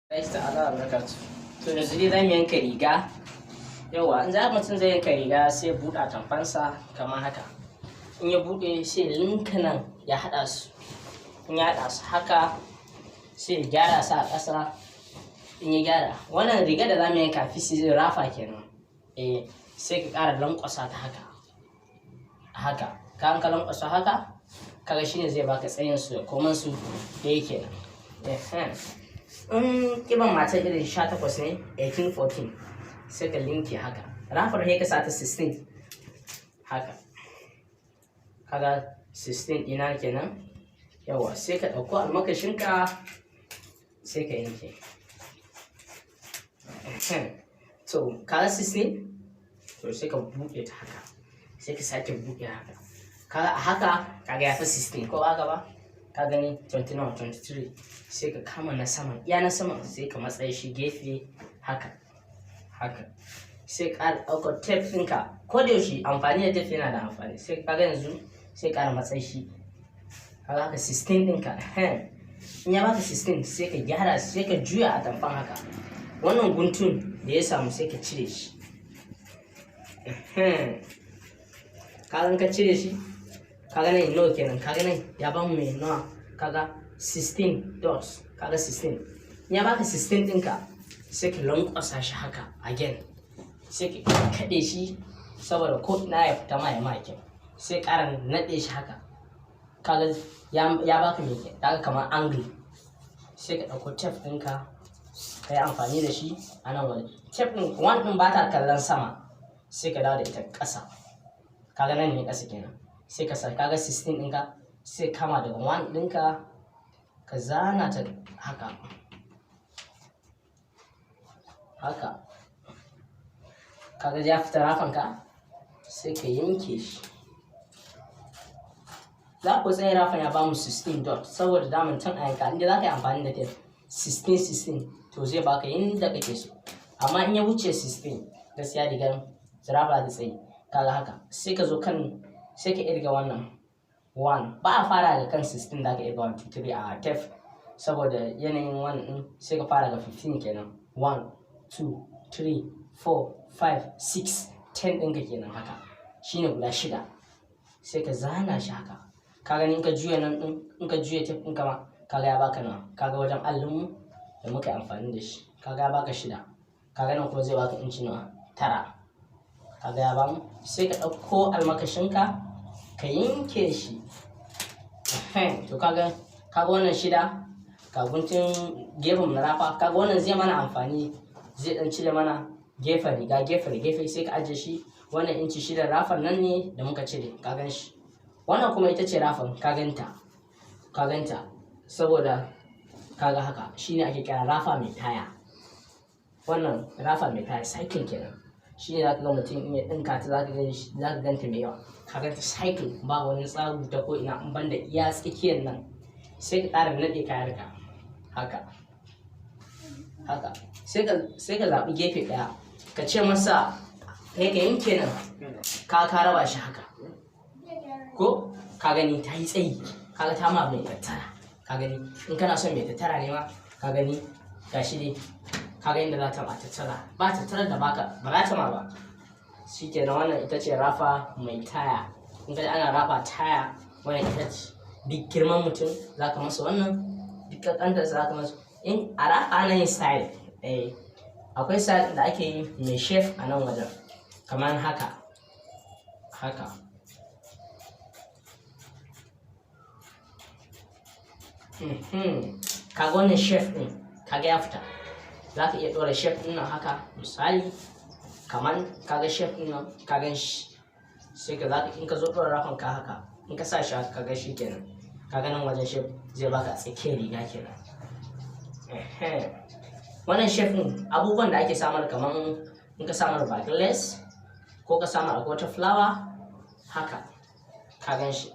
Ta'ala barakatu. To yanzu dai za mu yanka riga. Yauwa, in za mutum zai yanka riga, sai ya buɗe atamfansa kamar haka. In ya buɗe, sai ya linka nan, ya haɗa su. In ya haɗa su haka, sai ya gyara su a ƙasa. In ya gyara wannan riga da za mu yanka, fisi rafa kenan, eh, sai ka ƙara lankwasa ta haka haka. Ka an ka lankwasa haka, kaga shine zai baka tsayin su da koman su da yake nan. In kiban matar irin 18 ne, 18, 14, sai ka linke haka. Rafar sai ka sa ta 16 haka. Kaga 16 ɗina kenan. Yawa, sai ka ɗauko almakashinka, sai ka yanke. To kaga 16, to sai ka buɗe ta haka, sai ka sake buɗe haka. Kaga a haka, kaga ya fi 16, ko haka ba? Ka gani, 29, 23. Sai ka kama na saman, iya na saman, sai ka matsaye shi gefe haka haka. Sai ka ɗaukar tape ɗinka. Ko da yaushe amfani da tape yana da amfani. Sai kaga yanzu sai ƙara matsayi shi. Kaga haka 16 ɗinka. In ya baka 16, sai ka gyara, sai ka juya atamfan haka. Wannan guntun da ya samu, sai ka cire shi. Kaga ka cire shi, kaga nan nawa kenan? Kaga nan ya bamu mai nawa? Kaga 16 dots. Kaga 16, in ya baka 16 ɗinka, sai ka lankwasa shi haka again, sai ka kaɗe shi saboda ko ina ya fita ma ya ma kyau. Sai ƙara naɗe shi haka. Kaga ya baka mai kyau, kaga kamar angle. Sai ka ɗauko tape ɗinka, ka yi amfani da shi a nan wajen. Tape ɗin, one ɗin ba ta kallon sama, sai ka dawo da ita ƙasa. Kaga nan ne ƙasa kenan. Sai ka sa, kaga 16 ɗinka, sai kama daga one ɗinka, ka zana ta haka haka. Kaga ya fita rafanka, sai ka yanke shi. Za ku tsaye rafan ya bamu 16 dot, saboda daman can a yanka, inda za ka yi amfani da tape 16 16, to zai baka inda kake so. Amma in ya wuce 16, gaskiya rigar zirafa da tsayi. Kaga haka, sai ka zo kan, sai ka irga wannan 1. Ba a fara da kan 16, da ka irga 1, 2, 3 a tape, saboda yanayin wannan din. Sai ka fara ga 15 kenan: 1, 2, 3, 4, 5, 6, 10 ɗinka kenan haka. Shine guda shida. Sai ka zana shi haka. Ka gani, in ka juya nan ɗin, in ka juya tape ɗinka ma, kaga ya baka nawa? Kaga wajen allinmu da muka yi amfani da shi, kaga ya baka shida. Kaga nan kuma zai baka inci nawa? Tara. Kaga ya bamu. Sai ka ɗauko almakashinka, ka yanke shi. To kaga wannan shida, ga guntun gefen na rafa. Kaga wannan zai mana amfani, zai ɗan cire mana gefen riga gefe da gefe. Sai ka ajiye shi. Wannan inci shida rafan nan ne da muka cire, ka gan shi. Wannan kuma ita ce rafan, ka ganta, ka ganta. Saboda kaga haka shine ake kira rafa mai taya. Wannan rafa mai taya, cycle kenan. Shine zaka ga mutum in ya dinka ta, zaka ganta mai yawa. Ka ganta cycle, ba wani tsagu ta ko ina in banda iya tsakiyar nan. Sai ka ƙara naɗe kayanka haka haka. Sai ka zaɓi gefe ɗaya, ka ce masa kai ka yanke nan. Ka raba shi haka ko? Ka gani, ta yi tsayi. Kaga ta ma mai tattara. Ka gani, in kana son mai tattara ne ma, ka gani, gashi dai. Ka ga inda za ta ma tattara, ba tattara da baka ba za ta ma ba. Shikenan, wannan ita ce rafa mai taya. In ka ana rafa taya, wannan ita ce. Duk girman mutum za ka masa wannan, duk ƙanƙantar za ka masa. In a rafa ana yin style, eh, akwai style da ake yi mai shape a nan wajen kamar haka haka. Kaga wannan shape ɗin, kaga ya fita. Za ka iya ɗora shape ɗin nan haka, misali kamar kaga shape ɗin nan, ka gan shi. Sai ka zaka, in ka zo ɗora rafan ka haka, in ka sa shi haka, kaga shi kenan. Kaga nan wajen shape zai baka tsakiyar riga kenan. Wannan shape ɗin, abubuwan da ake samar, kamar in ka samar backless ko ka samar akwai wata flower haka, ka gan shi.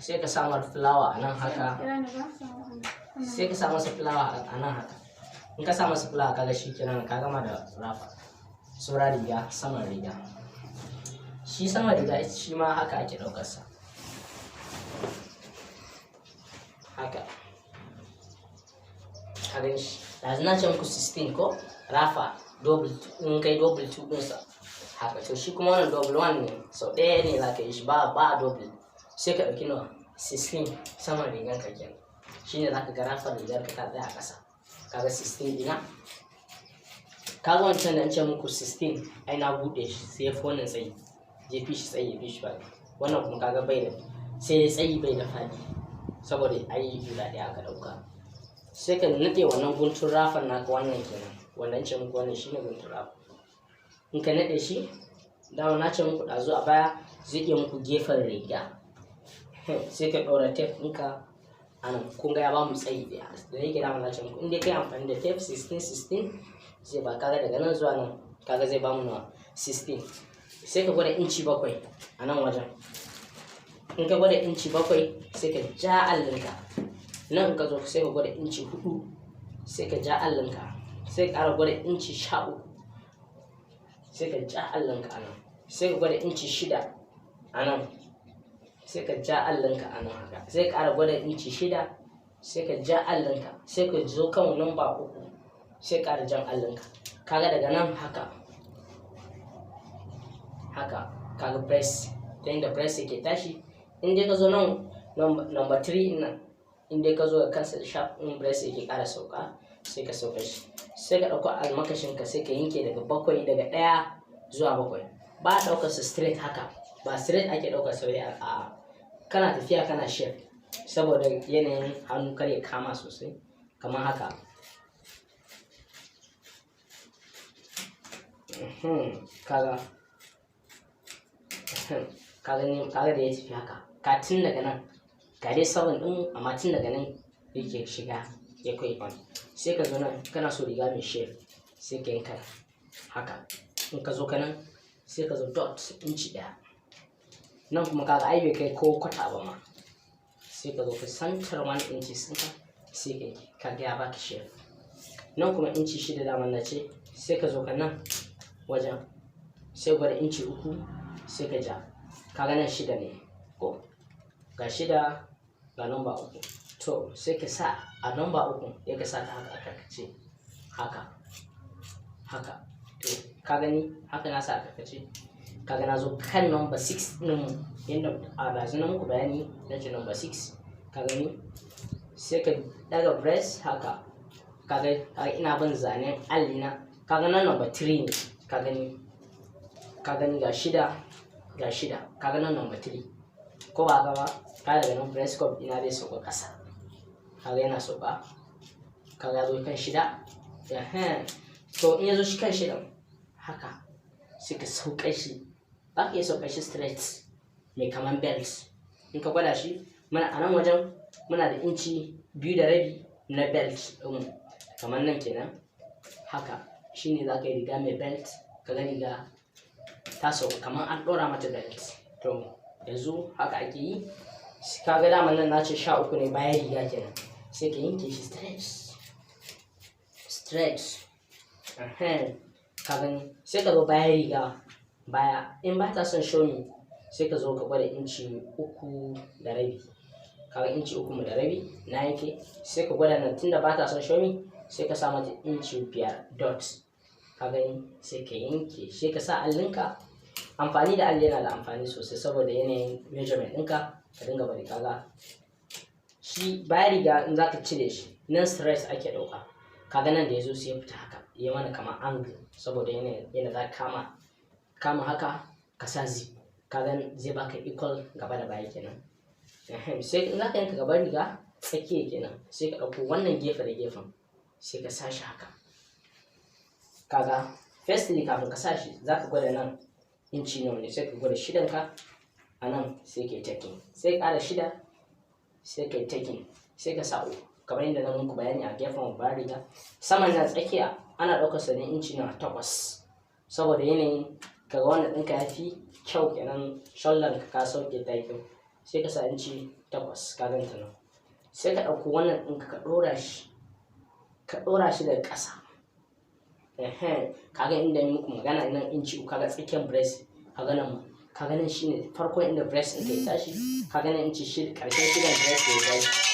Sai ka samar flower a nan haka. Sai ka sa masa flower a nan haka. In ka sa masa flower, kaga shi kenan, ka gama da rafa. Saura riga, saman riga. Shi saman riga shi ma haka ake ɗaukar sa haka. Ka gan shi. Ɗazu na ce muku 16 ko rafa double, in kai double two ɗinsa haka. To, shi kuma wannan double one ne, sau ɗaya ne za ka yi shi, ba a double. Sai ka ɗauki nawa? 16 saman rigar ka kenan. Shine za ka ga rafar rigar ka ta tsaya a ƙasa. Kaga 16 ɗina. Kaga wancan da in ce muku 16, ai na buɗe shi sai ya fi wannan tsayi, ya fi shi tsayi, ya fi shi faɗi. Wannan kuma kaga bai da, sai ya tsayi, bai da faɗi, saboda ai guda ɗaya aka ɗauka. Sai ka naɗe wannan guntun rafan naka, wannan kenan, wannan ce muku wannan shine guntun rafa. In ka naɗe shi, dama na ce muku ɗazu a baya zai iya muku gefen riga. Sai ka ɗaura tape ɗinka a nan. Kun ga ya bamu tsayi ɗaya da yake. Dama na ce muku in dai kai amfani da tape 16 16 zai ba. Kaga daga nan zuwa nan, kaga zai bamu nawa? 16. Sai ka gwada inci 7 a nan wajen. In ka gwada inci 7, sai ka ja allinka nan. In ka zo, sai ka gwada inci 4, sai ka ja allinka. Sai ka ƙara gwada inci 13, sai ka ja allinka a nan. Sai ka gwada inci 6 a nan, sai ka ja allinka a nan haka. Sai ka ƙara gwada inci 6, sai ka ja allinka. Sai ka zo kan namba 3, sai ka ƙara jan allinka. Kaga daga nan haka haka, kaga breast, ta inda breast yake tashi. In dai ka zo nan number 3 nan, in dai ka zo da kansa sharp in breast yake ƙara sauka, sai ka sauka shi. Sai ka ɗauko almakashin ka, sai ka yanke daga 7, daga 1 zuwa 7. Ba a ɗaukar sa straight haka, ba straight ake ɗaukar sa a kana tafiya kana shape, saboda yanayin hannu kar ya kama sosai, kamar haka. Kaga ka gani, kaga da ya tafi haka, ka tun daga nan ga dai 7 ɗin, amma tun daga nan yake shiga ya kai kwan. Sai ka zo nan, kana so riga mai shape, sai ka yanka haka. In ka zo ka nan, sai ka zo dot inci 1 nan kuma. Kaga ai bai kai ko kwata ba ma. Sai ka zo ka santar 1 inches ɗinka, sai ka yanke. Kaga ya baka shape. Nan kuma inci 6 daman na ce. Sai ka zo ka nan wajen, sai gwada inci 3, sai ka ja. Kaga nan 6 ne ko? Ga 6, ga namba 3. To, sai ka sa a namba 3, ya ka sa ta haka a karkace haka haka. To, ka gani haka na sa a karkace. Kaga na zo kan number 6 ɗin, yadda a ɗazu na muku bayani na ce number 6. Ka gani, sai ka daga breast haka. Kaga ina bin zanen allina. Kaga nan number 3 ne. Ka gani, ka gani, ga 6, ga 6. Kaga nan number 3, ko ba haka ba? Ka daga nan breast cup ina zai sauka ƙasa. Kaga yana sauka. Kaga ya zo kan 6. To, in ya zo shi kan 6 haka, sai ka sauka shi. Ba ka iya sauka shi straight mai kaman belt. In ka gwada shi, muna a nan wajen muna da inci 2.5 na belt ɗin, kamar nan kenan haka. Shine za ka yi riga mai belt. Ka ga riga ta sauka kamar an ɗora mata belt. To, yanzu haka ake yi. Ka ga daman nan na ce 13 ne bayan riga kenan. Sai ka yanke shi straight straight. Ka gani, sai ka zo bayan riga baya. In ba ta son show me, sai ka zo ka gwada inci 3.5. Kaga inci 3.5 na yanke. Sai ka gwada nan, tunda ba ta son show me, sai ka sa mata inci 5 dot. Ka gani, sai ka yanke, sai ka sa allinka. Amfani da alli yana da amfani sosai, saboda yanayin measurement ɗinka ka dinga bari. Kaga shi bayan riga, in za ka cire shi nan, straight ake ɗauka. Kaga nan da ya zo, sai ya fita haka, ya mana kamar angle, saboda yanayin yadda za ka kama haka ka sa zip. Kaga zai baka equal gaba da baya kenan. Sai in za ka yanka gaban riga tsakiya kenan, sai ka ɗauko wannan gefe da gefen, sai ka sa shi haka. Kaga firstly, kafin ka sa shi, za ka gwada nan inci nawa ne. Sai ka gwada 6n ka a nan, sai ka yi taking, sai ƙara 6, sai ka yi taking, sai ka sa 3, kamar yadda na muku bayani a gefen bayan riga. Saman nan tsakiya ana ɗaukar sa ne inci na 8, saboda yanayin kaga wannan ɗinka ya fi kyau kenan. Shoulder ka sauke ta kyau, sai ka sa inci 8. Ka ganta nan. Sai ka ɗauko wannan ɗinka, ka ɗora shi daga ƙasa. Kaga inda muku magana nan inci 3. Kaga tsakiyar breast. Kaga nan ma, kaga nan shine farkon inda breast ɗinka ya tashi. Kaga nan inci 6, ƙarshen 6n breast ya tashi.